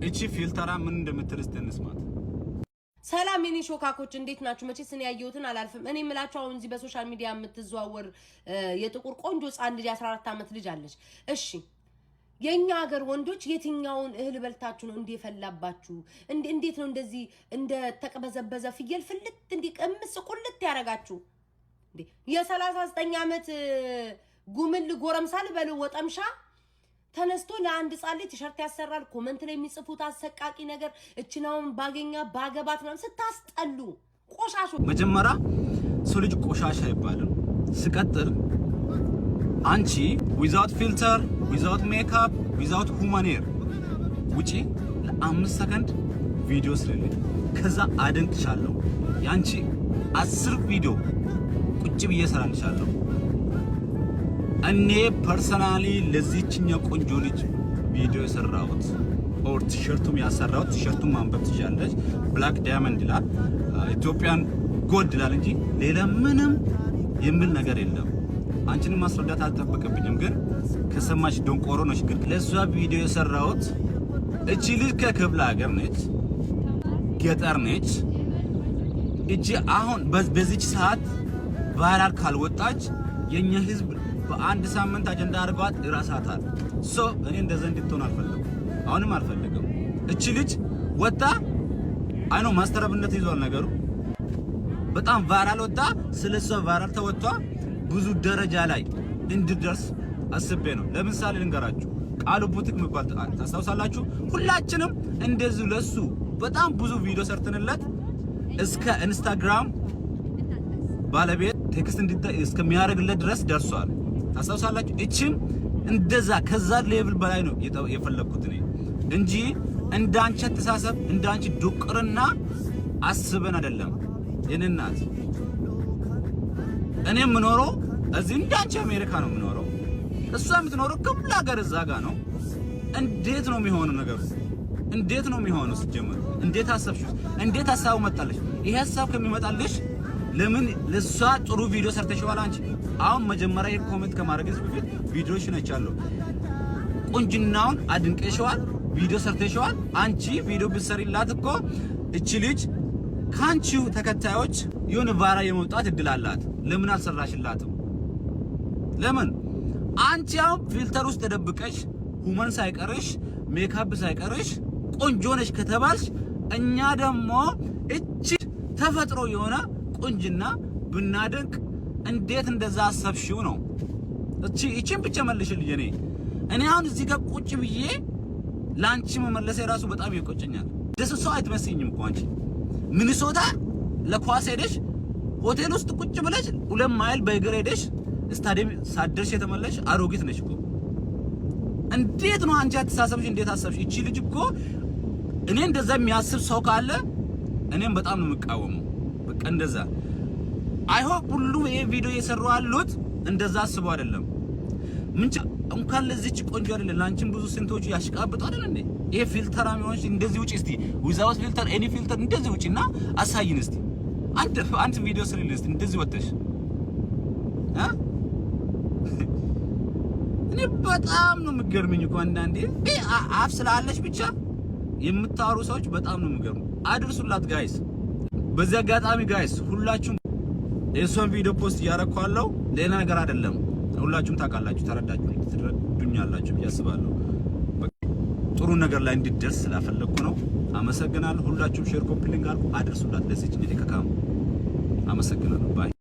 እቺ ፊልተራ ምን እንደምትል እስቲ እንስማት። ሰላም የኔ ሾካኮች፣ እንዴት ናችሁ? መቼስ እኔ ያየሁትን አላልፍም። እኔ የምላችሁ አሁን እዚህ በ social media የምትዘዋወር የጥቁር ቆንጆ ህፃን ልጅ 14 ዓመት ልጅ አለች። እሺ፣ የኛ ሀገር ወንዶች የትኛውን እህል በልታችሁ ነው እንዲህ የፈላባችሁ? እንዴት ነው እንደዚህ እንደ ተቅበዘበዘ ፍየል ፍልት እንዲህ ቅምስ ቁልት ያደረጋችሁ? የ39 ዓመት ጉምል ጎረምሳ ልበል ወጠምሻ ተነስቶ ለአንድ ህጻን ልጅ ቲሸርት ያሰራል። Comment ላይ የሚጽፉት አሰቃቂ ነገር እችናውን ባገኛ ባገባት ምናምን፣ ስታስጠሉ ቆሻሾ። መጀመሪያ ሰው ልጅ ቆሻሻ አይባልም። ስቀጥል አንቺ without filter፣ without makeup፣ without human hair ውጪ፣ ለ5 ሰከንድ ቪዲዮ ስሪልኝ፣ ከዛ አደንቅሻለሁ። ያንቺ 10 ቪዲዮ ቁጭ ብዬ እሰራልሻለሁ። እኔ personally ለዚህችኛ ቆንጆ ልጅ ቪዲዮ የሰራሁት or ቲሸርቱም ያሰራሁት፣ ቲሸርቱን ማንበብ ትችላለች። Black diamond ይላል፣ Ethiopian gold ይላል እንጂ ሌላ ምንም የሚል ነገር የለም። አንቺንም ማስረዳት አልጠበቅብኝም፣ ግን ከሰማሽ ደንቆሮ ነሽ። ግን ለእሷ ቪዲዮ የሰራሁት እቺ ልጅ ከክፍለ ሀገር ነች፣ ገጠር ነች። እቺ አሁን በዚች ሰዓት viral ካልወጣች የኛ ህዝብ በአንድ ሳምንት አጀንዳ አድርገዋት ይራሳታል። So እኔ እንደዛ እንድትሆን አልፈልግም፣ አሁንም አልፈልግም። እቺ ልጅ ወጣ አይኖ ማስተረብነት ይዟል ነገሩ፣ በጣም viral ወጣ። ስለሷ viral ተወጥቷ ብዙ ደረጃ ላይ እንድደርስ አስቤ ነው። ለምሳሌ ልንገራችሁ፣ ቃሉ ቡቲክ የሚባል ታስታውሳላችሁ? ሁላችንም እንደዚሁ ለሱ በጣም ብዙ ቪዲዮ ሰርተንለት እስከ ኢንስታግራም ባለቤት text እስከሚያደርግለት ድረስ ደርሷል። ታስታውሳላችሁ? እቺም እንደዛ ከዛ level በላይ ነው የፈለግኩት እኔ እንጂ እንዳንቺ አተሳሰብ እንዳንቺ ዱቅርና አስበን አይደለም። የኔ እናት፣ እኔ የምኖረው እዚህ እንዳንቺ አሜሪካ ነው የምኖረው። እሷ የምትኖረው ክፍለ ሀገር እዛ ጋ ነው። እንዴት ነው የሚሆነው ነገሩ? እንዴት ነው የሚሆነው? ስትጀምር እንዴት አሰብሽው? እንዴት ሀሳቡ መጣልሽ? ይሄ ሀሳብ ከሚመጣልሽ ለምን ለሷ ጥሩ ቪዲዮ ሰርተሽዋል? አንቺ አሁን መጀመሪያ comment ከማድረግሽ በፊት ቪዲዮሽን አይቻለሁ። ቁንጅናውን አድንቀሽዋል፣ ቪዲዮ ሰርተሽዋል። አንቺ ቪዲዮ ብትሰሪላት እኮ እቺ ልጅ ካንቺው ተከታዮች የሆነ viral የመውጣት እድል አላት። ለምን አልሰራሽላትም? ለምን አንቺ አሁን filter ውስጥ ተደብቀሽ human ሳይቀርሽ ሜካፕ ሳይቀርሽ ቆንጆ ነሽ ከተባልሽ፣ እኛ ደግሞ እቺ ተፈጥሮ የሆነ ቁንጅና ብናደንቅ እንዴት እንደዛ አሰብሽው ነው? እቺን ብቻ መልሽልኝ። እኔ አሁን እዚህ ጋር ቁጭ ብዬ ላንቺ መመለሴ ራሱ በጣም ይቆጨኛል። ደስ ሰው አትመስይኝም እኮ። አንቺ ሚኒሶታ ለኳስ ሄደሽ ሆቴል ውስጥ ቁጭ ብለሽ 2 ማይል በእግር ሄደሽ ስታዲየም ሳትደርሽ የተመለሽ አሮጊት ነሽ እኮ። እንዴት ነው አንቺ አተሳሰብሽ? እንዴት አሰብሽ? እቺ ልጅ እኮ እኔ እንደዛ የሚያስብ ሰው ካለ እኔም በጣም ነው የምቃወመው። በቃ እንደዛ I hope ሁሉም ይሄ ቪዲዮ እየሰሩ ያሉት እንደዛ አስበው አይደለም። ምን እንኳን ለዚች ቆንጆ አይደለም ላንቺም ብዙ ስንቶቹ ያሽቃብጡ አይደል እንዴ? ይሄ filter የሚሆንሽ እንደዚህ ውጪ እስቲ፣ without filter፣ any filter፣ እንደዚህ ውጪና አሳይን እስቲ። አንድ አንድ ቪዲዮ ስሪልን እስቲ እንደዚህ ወጥተሽ እ እኔ በጣም ነው የምገርመኝ እኮ አንዳንዴ አፍ ስላለሽ ብቻ የምታወሩ ሰዎች በጣም ነው የሚገርሙ። አድርሱላት guys። በዚህ አጋጣሚ guys፣ ሁላችሁም የእሷን ቪዲዮ post እያደረኩ አለው፣ ሌላ ነገር አይደለም። ሁላችሁም ታውቃላችሁ፣ ተረዳችሁ፣ ትረዱኛላችሁ ብዬ አስባለሁ። ጥሩ ነገር ላይ እንዲደርስ ስላፈለግኩ ነው። አመሰግናለሁ። ሁላችሁም share፣ copy link አድርጉ፣ አድርሱላት ለዚች እንግዲህ ከካሙ። አመሰግናለሁ። Bye.